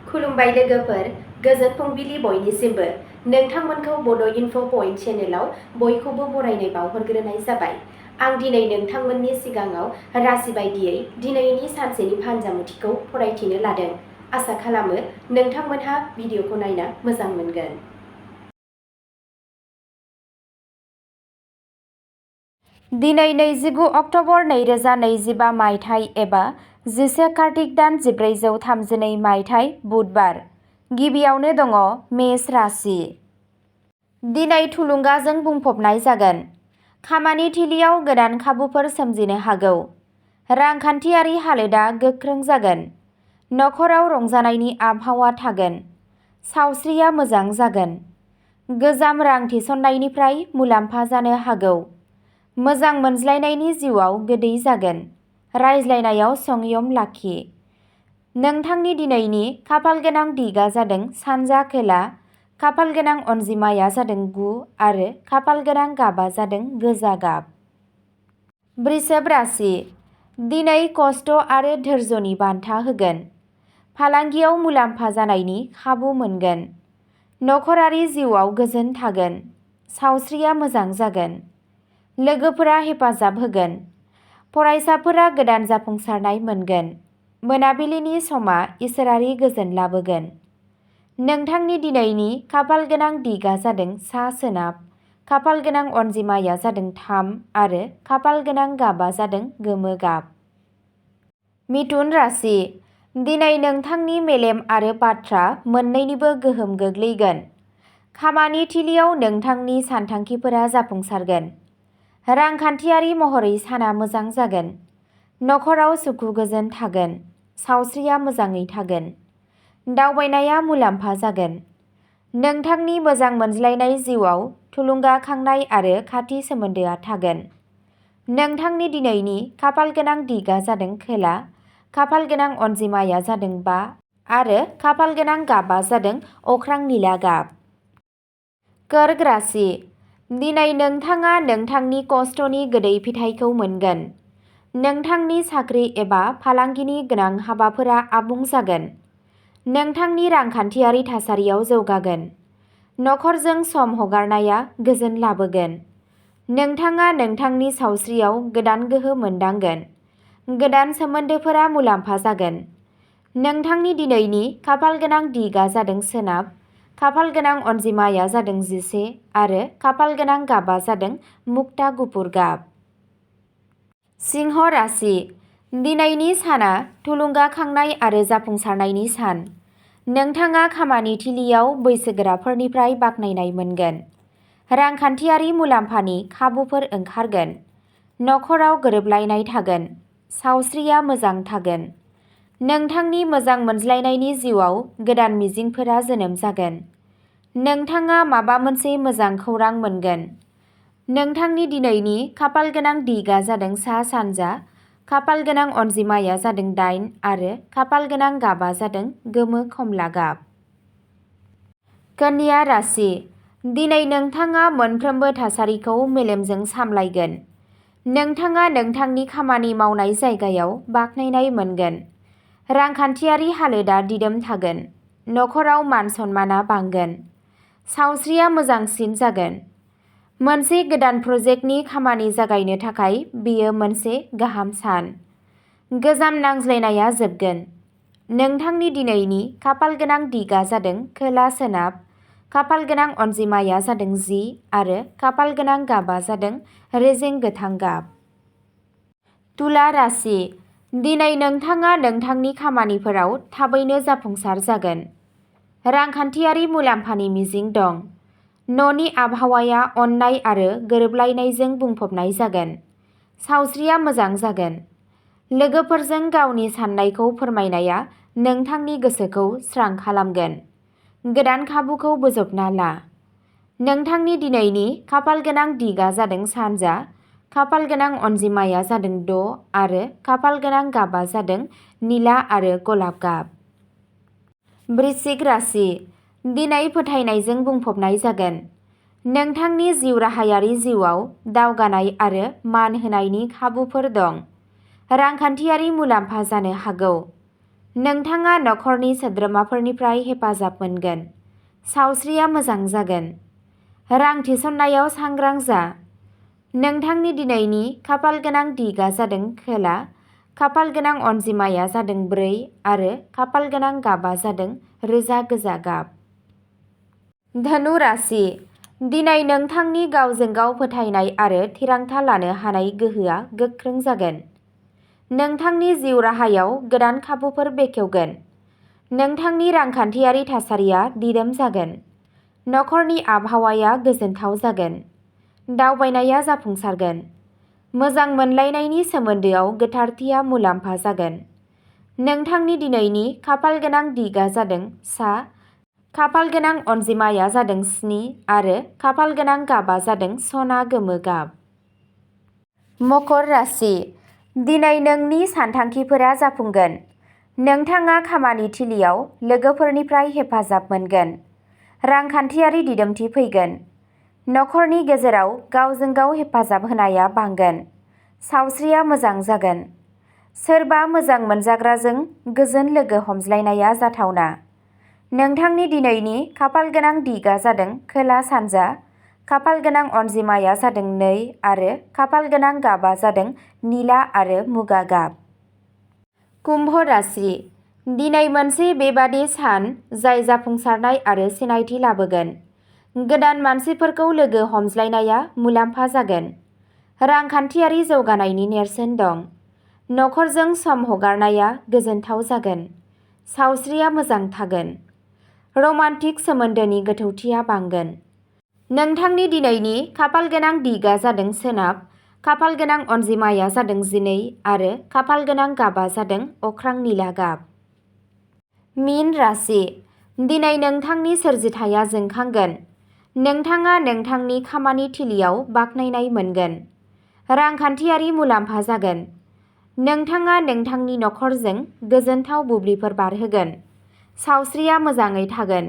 खुलुमबाय लोगोफोर, गोजोन फुंबिलि बयनिसिमबो। नोंथांमोनखौ बड' इनफ' पइन्ट चेनेलाव बयखौबो बरायनाय बावहरग्रोनाय जाबाय। आं दिनै नोंथांमोननि सिगाङाव राशि बायदियै दिनैनि सानसेनि फानजामुथिखौ फरायथिनो लादों। आसा खालामो नोंथांमोनहा भिडिअखौ नायना मोजां मोनगोन। दिनै 29 अक्ट'बर 2025 मायथाइ एबा 10 कार्तिक दान 1432 मायथाइ बुधबार। गिबियावनो दङ मेष राशि। दिनै थुलुंगाजों बुंफबनाय जागोन। खामानि थिलियाव गोदान खाबुफोर सोमजिनो हागौ। रांखान्थियारि हालोदा गोख्रों जागोन। नखराव रंजानायनि आबहावा थागोन। सावस्रिया मोजां जागोन। गोजाम रां थिसननायनिफ्राय मुलाम्फा जानो हागौ। मोजां मोनज्लायनायनि जिउआव गोदै जागोन। रायज्लायनायाव संयम लाखि। नोंथांनि दिनैनि खाफालगोनां दिगा जादों सानजा खोला, खाफालगोनां अनजिमाया जादों 9 आरो खाफालगोनां गाबा जादों गोजा गाब। बृषभ राशि। दिनै खस्थ' आरो धैर्यनि बान्था होगोन। फालांगियाव मुलाम्फा जानायनि खाबु मोनगोन। नखरारि जिउआव गोजोन थागोन। सावस्रिया मोजां जागोन। लोगोफोरा हेफाजाब होगोन। फरायसाफोरा गोदान जाफुंसारनाय मोनगोन। मोनाबिलिनि समा इसोरारि गोजोन लाबोगोन। नोंथांनि दिनैनि खाफालगोनां दिगा जादों सा सोनाब, खाफालगोनां अनजिमाया जादों 3 आरो खाफालगोनां गाबा जादों गोमो गाब। मिथुन राशि। दिनै नोंथांनि मेलेम आरो बाथ्रा मोन्नैनिबो गोहोम गोग्लैगोन। खामानि थिलियाव नोंथांनि सानथांखिफोरा जाफुंसारगोन। रांखान्थियारि महरै साना मोजां जागोन। नखराव सुखु गोजोन थागोन। सावस्रिया मोजाङै थागोन। दावबायनाया मुलाम्फा जागोन। नोंथांनि मोजां मोनज्लायनाय जिउआव थुलुंगाखांनाय आरो खाथि सोमोन्दोआ थागोन। नोंथांनि दिनैनि खाफालगोनां दिगा जादों खोला, खाफालगोनां अनजिमाया जादों 5 आरो खाफालगोनां गाबा जादों अख्रां निला गाब। कर्क राशि। दिनै नोंथाङा नोंथांनि खस्थ'नि गोदै फिथाइखौ मोनगोन। नोंथांनि साख्रि एबा फालांगिनि गोनां हाबाफोरा आबुं जागोन। नोंथांनि रांखान्थियारि थासारियाव जौगागोन। नखरजों सम हगारनाया गोजोन लाबोगोन। नोंथाङा नोंथांनि सावस्रियाव गोदान गोहो मोनदांगोन। गोदान सोमोन्दोफोरा मुलाम्फा जागोन। नोंथांनि दिनैनि खाफालगोनां दिगा जादों सोनाब, खाफालगोनां अनजिमाया जादों 11 आरो खाफालगोनां गाबा जादों मुक्ता गुफुर गाब। सिंह राशि। दिनैनि साना थुलुंगाखांनाय आरो जाफुंसारनायनि सान। नोंथाङा खामानि थिलियाव बैसोगोराफोरनिफ्राय बाख्नायनाय मोनगोन। रांखान्थियारि मुलाम्फानि खाबुफोर ओंखारगोन। नखराव गोरोबलायनाय थागोन। सावस्रिया मोजां थागोन। नोंथांनि मोजां मोनज्लायनायनि जिउआव गोदान मिजिंफोरा जोनोम जागोन। नोंथाङा माबा मोनसे मोजां खौरां मोनगोन। नोंथांनि दिनैनि खाफालगोनां दिगा जादों सा सानजा, खाफालगोनां अनजिमाया जादों 8 आरो खाफालगोनां गाबा जादों गोमो खमला गाब। कन्या राशि। दिनै नोंथाङा मोनफ्रोमबो थासारिखौ मेलेमजों सामलायगोन। नोंथाङा नोंथांनि खामानि मावनाय जायगायाव बाख्नायनाय मोनगोन। रांखान्थियारि हालोदा दिदोम थागोन। नखराव मान सन्माना बांगोन। सावस्रिया मोजांसिन जागोन। मोनसे गोदान प्रजेक्टनि खामानि जागायनो थाखाय बेयो मोनसे गाहाम सान। गोजाम नांज्लायनाया जोबगोन। नोंथांनि दिनैनि खाफालगोनां दिगा जादों खोला सोनाब, खाफालगोनां अनजिमाया जादों 10 आरो खाफालगोनां गाबा जादों रेजें गोथां गाब। तुला राशि। दिनै नोंथाङा नोंथांनि खामानिफोराव थाबैनो जाफुंसार जागोन। रांखान्थियारि मुलाम्फानि मिजिं दं। न'नि आबहावाया अननाय आरो गोरोबलायनायजों बुंफबनाय जागोन। सावस्रिया मोजां जागोन। लोगोफोरजों गावनि साननायखौ फोरमायनाया नोंथांनि गोसोखौ स्रां खालामगोन। गोदान खाबुखौ बोजबना ला। नोंथांनि दिनैनि खाफालगोनां दिगा जादों सानजा, खाफालगोनां अनजिमाया जादों 6 आरो खाफालगोनां गाबा जादों निला आरो गलाब गाब। वृश्चिक राशि। दिनै फोथायनायजों बुंफबनाय जागोन। नोंथांनि जिउ राहायारि जिउआव दावगानाय आरो मान होनायनि खाबुफोर दं। रांखान्थियारि मुलाम्फा जानो हागौ। नोंथाङा नखरनि सोद्रोमाफोरनिफ्राय हेफाजाब मोनगोन। सावस्रिया मोजां जागोन। रां थिसननायाव सांग्रां जा। नोंथांनि दिनैनि खाफालगोनां दिगा जादों खोला, खाफालगोनां अनजिमाया जादों 4 आरो खाफालगोनां गाबा जादों रोजा गोजा गाब। धनु राशि। दिनै नोंथांनि गावजों गाव फोथायनाय आरो थिरांथा लानो हानाय गोहोआ गोख्रों जागोन। नोंथांनि जिउ राहायाव गोदान खाबुफोर बेखेवगोन। नोंथांनि रांखान्थियारि थासारिया दिदोम जागोन। नखरनि आबहावाया गोजोनथाव जागोन। दावबायनाया जाफुंसारगोन। मोजां मोनलायनायनि सोमोन्दोआव गोथारथिया मुलाम्फा जागोन। नोंथांनि दिनैनि खाफालगोनां दिगा जादों सा, खाफालगोनां अनजिमाया जादों 7 आरो खाफालगोनां गाबा जादों सना गोमो गाब। मकर राशि। दिनै नोंनि सानथांखिफोरा जाफुंगोन। नोंथाङा खामानि थिलियाव लोगोफोरनिफ्राय हेफाजाब मोनगोन। रांखान्थियारि दिदोमथि फैगोन। नखरनि गेजेराव गावजों गाव हेफाजाब होनाया बांगोन। सावस्रिया मोजां जागोन। सोरबा मोजां मोनजाग्राजों गोजोन लोगो हमज्लायनाया जाथावना। नोंथांनि दिनैनि खाफालगोनां दिगा जादों खोला सानजा, खाफालगोनां अनजिमाया जादों 2 आरो खाफालगोनां गाबा जादों निला आरो मुगा गाब। कुम्भ राशि। दिनै मोनसे बेबादि सान जाय जाफुंसारनाय आरो सिनायथि लाबोगोन। गोदान मानसिफोरखौ लोगो हमज्लायनाया मुलाम्फा जागोन। रांखान्थियारि जौगानायनि नेरसोन दं। नखरजों सम हगारनाया गोजोनथाव जागोन। सावस्रिया मोजां थागोन। रमान्टिक सोमोन्दोनि गोथौथिया बांगोन। नोंथांनि दिनैनि खाफालगोनां दिगा जादों सोनाब, खाफालगोनां अनजिमाया जादों 12 आरो खाफालगोनां गाबा जादों अख्रां निला गाब। मीन राशि। दिनै नोंथांनि सोरजिथाया जोंखांगोन। नोंथाङा नोंथांनि खामानि थिलियाव बाख्नायनाय मोनगोन। रांखान्थियारि मुलाम्फा जागोन। नोंथाङा नोंथांनि नखरजों गोजोनथाव बुब्लिफोर बारहोगोन। सावस्रिया मोजाङै थागोन।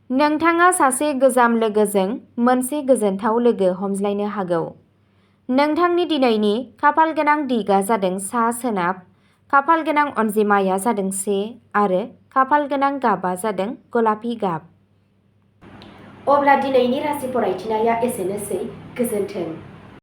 नोंथाङा सासे गोजाम लोगोजों मोनसे गोजोनथाव लोगो हमज्लायनो हागौ। नोंथांनि दिनैनि खाफालगोनां दिगा जादों सा सोनाब, खाफालगोनां अनजिमाया जादों 1 आरो खाफालगोनां गाबा जादों गलापि गाब। अब्ला दिनैनि राशि फरायथिनाया एसेनोसै। गोजोन्थों।